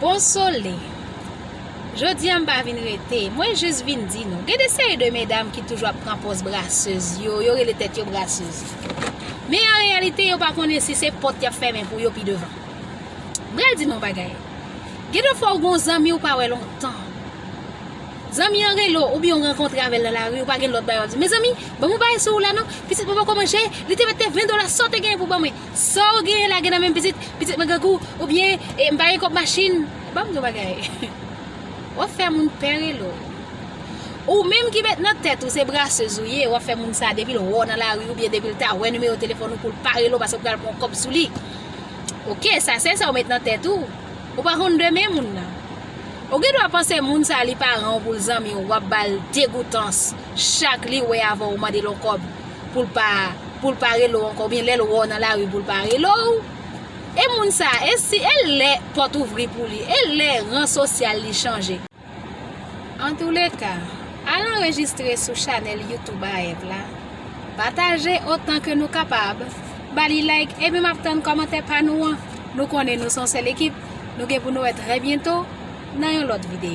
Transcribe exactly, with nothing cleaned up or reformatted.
Bon sole. Jodi a m pa vin rete. Mwen jis vin di nou. Gen de seri de medam ki toujou ap pran pòz brasèz yo. Yo rele tèt yo brasèz. Men an reyalite, yo pa konnen si se pòt y ap fèmen pou yo pi devan. M pral di nou yon bagay. Gen de fwa ou gen yon zanmi ou pa wè lontan. Zanmi an rele w, oubyen ou rankontre avè l nan lari, ou pa gen lòt bagay w ap di. Mezanmi, ban m yon bagay sou ou la non. Pitit mwen poko manje, li te mete ven dola, sa w te genyen pou ban mwen. Sa w genyen la gen nan men pitit, pitit mwen grangou, oubyen e, m pa gen kòb machin. Ban m di w bagay. W ap fè moun pè rele w. Ou menm ki met nan tèt ou se brasèz ou ye, w ap fè moun sa depi l wè w nan lari oubyen depi l ta wè nimewo telefòn ou pou l pa rele w paske w pral pran yon kòb sou li. Oke, sa se sa w met nan tèt ou. Ou pa konn demen moun nan. Ou gen dwa panse moun sa li paran w pou l zanmi w, w ap ba l degoutans chak li wè avè w, mande l yon kòb pou l pa, pou l pa rele w ankò, oubyen lè l wè w nan lari pou l pa rele w. E moun sa, e si, e lè pòt ouvri pou li, e lè ran sosyal li chanje. Antouleka, al anrejistre sou chanèl YouTube A F la. Pataje otan ke nou kapab. Ba li like, epi m ap tann kòmantè pa nou an. Nou konnen nou se yon sèl ekip. Nou gen pou nou wè trè byento nan yon lòt videyo.